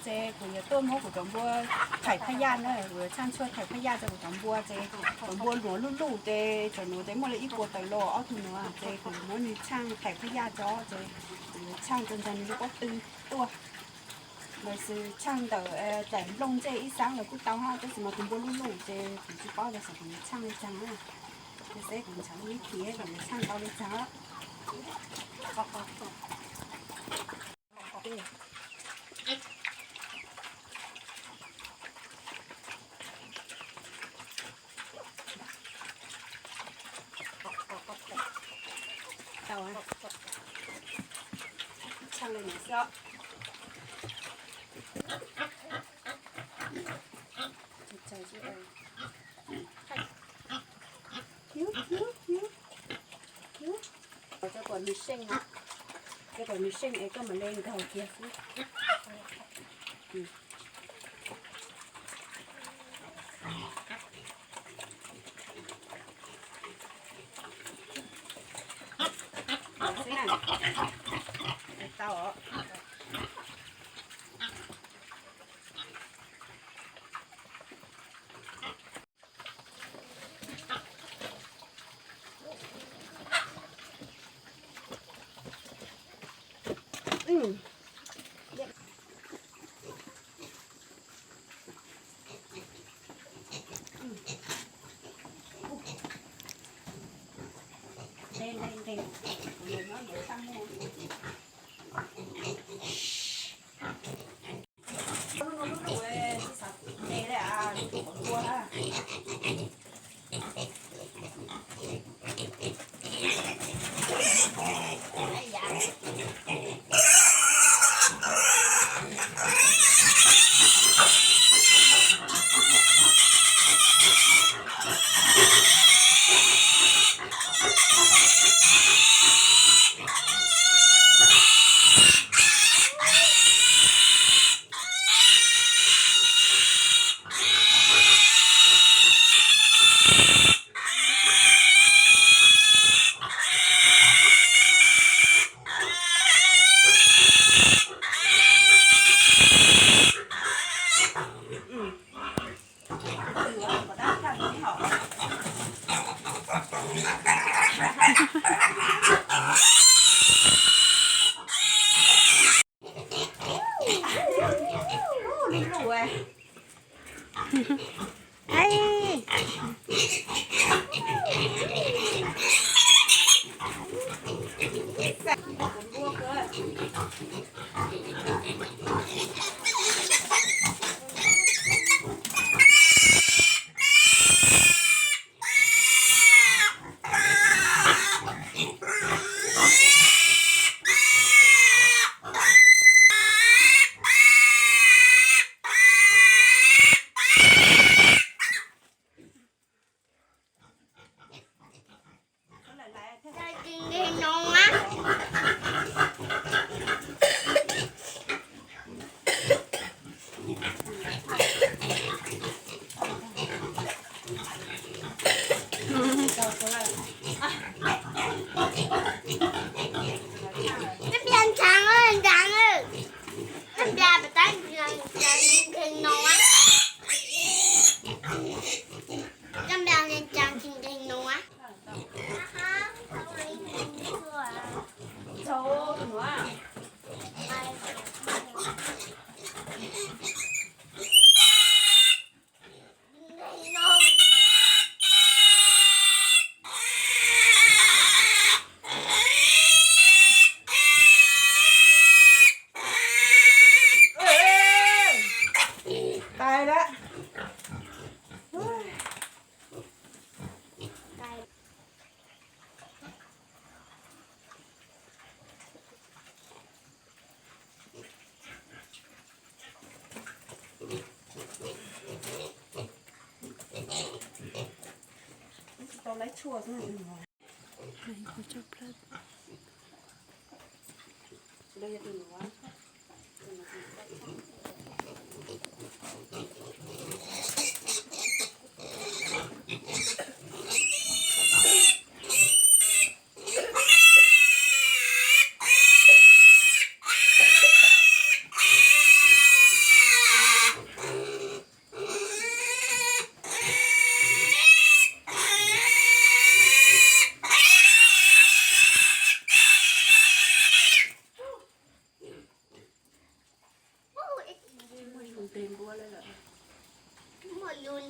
Ces kuv yuav tuaj muab kuv cov npua thaim phaj yaj na, kuv yuav tshaj tshuaj thaim phaj yaj rau kuv cov npua ces cov npua nuav luj luj ces cov nuav ces muaj li ib puas tawm los ob tug nuav ces kuv yuav muab nws tshaj thaim phaj yaj tso ces kuv yuav tshaj rau ntawm nws lub pob tw tuaj. Lawv xwb tshaj ntawm daim nplooj ntsej ib xab los kuj tau hab, tab sis mas tus npua luj luj ces kuv tsis paub tas xyov kuv yuav tshaj li caag na. Ces seb kuv ntshaw ib khiv kuv yuav tshaj tau li caag. Tau, tshaj li no xwb. Coj kom nws seej, coj kom nws seej es koj mam le nkaug kiag xwb. Tau. Cov npia ntsaag, ntsaag, cov npia pab tab ntsaag, ntsaag no. Cov npia ntsaag tsis ntsaag no. Tais lawm. Tsis tau laib tshuaj xwb.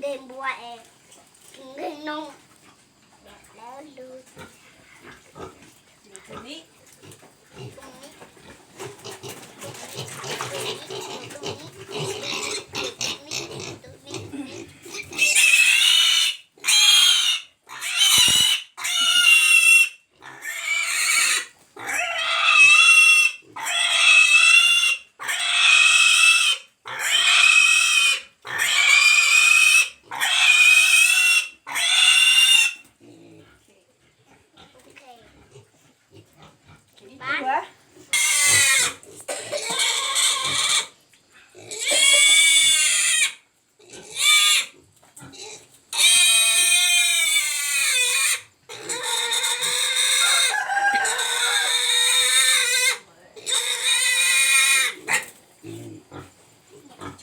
Tej npua es nqeg no.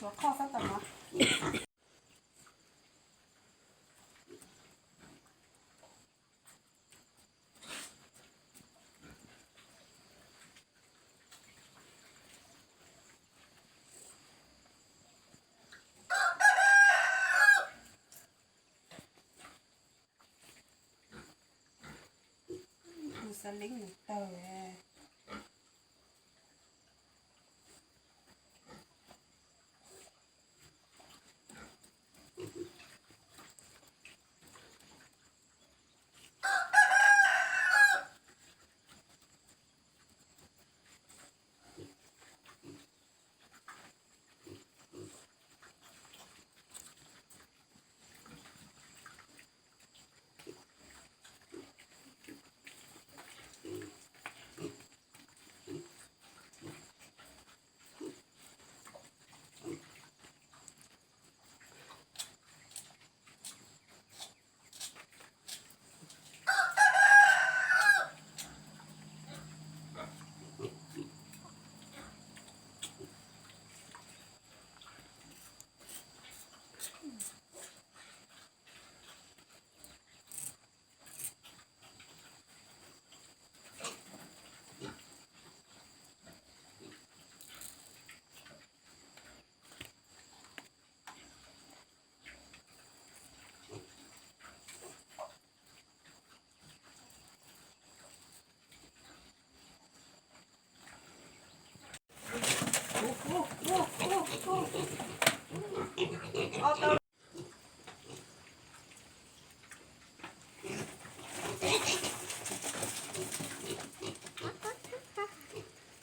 Tshuav qhov xab tam no. Tus xav leeb nws tawg.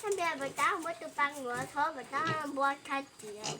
Tab sis pem tab muab tus pa nkuav txhob pem tab npua tag tiav.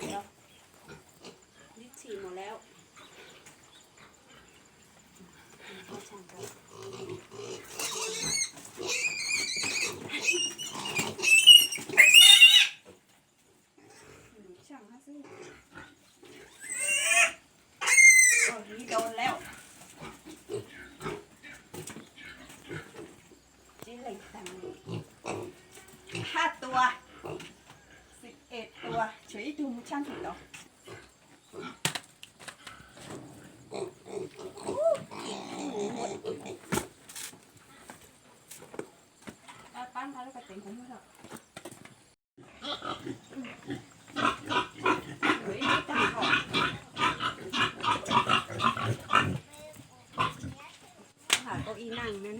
Nib txhim mus lawm. Nib dau lawm. Tsib leeg tag, hab tua, xi es tua, tshuav ib tug mus tshaj tug tod. Pab nqa lub koj tev kuv muab rau. Hab kauj ib naj na.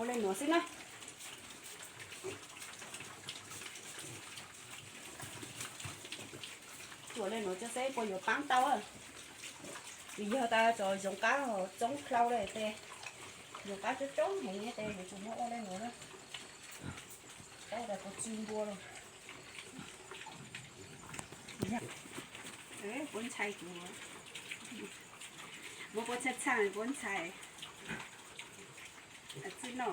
Ua le nuav xwb na. Ua le nuav tso seb puas yuav paab tau. Vim yog tas cov zoov qab ho tsoob dlhau le tes, zoov qab coob coob heev tes yuav tsum muab ua le nuav na. Ua tas puas tsw npua lawm. Puab ntshai kuv, muab puab tshaj tshaj puab ntshai. Txij no.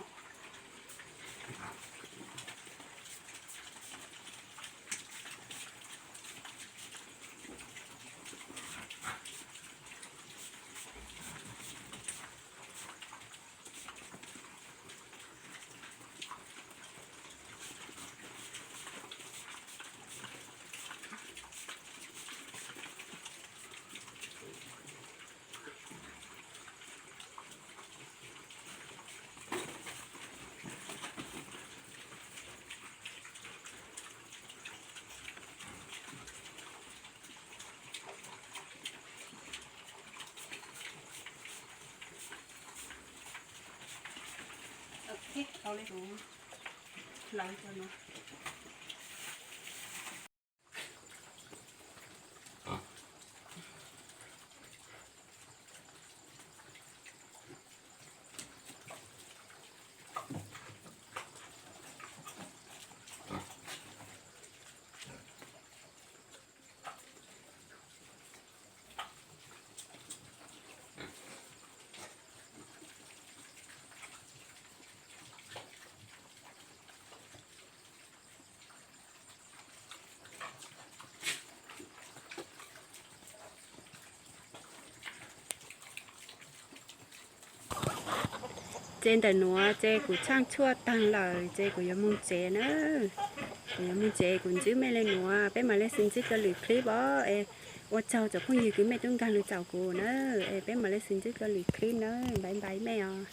Ces ntawm nuav ces kuv tshaaj tshuaj taag lawm ces kuv yuav moog tsev na. Kuv yuav moog tsev, kuv ntsib mej le nuav, peb mam le sib ntsib dlua lwm clip os. Es ua tsaug cov phooj ywg kws mej tub nkaag lug caum kuv na. Es peb mam le sib ntsib dlua lwm clip na. Bye bye mej os.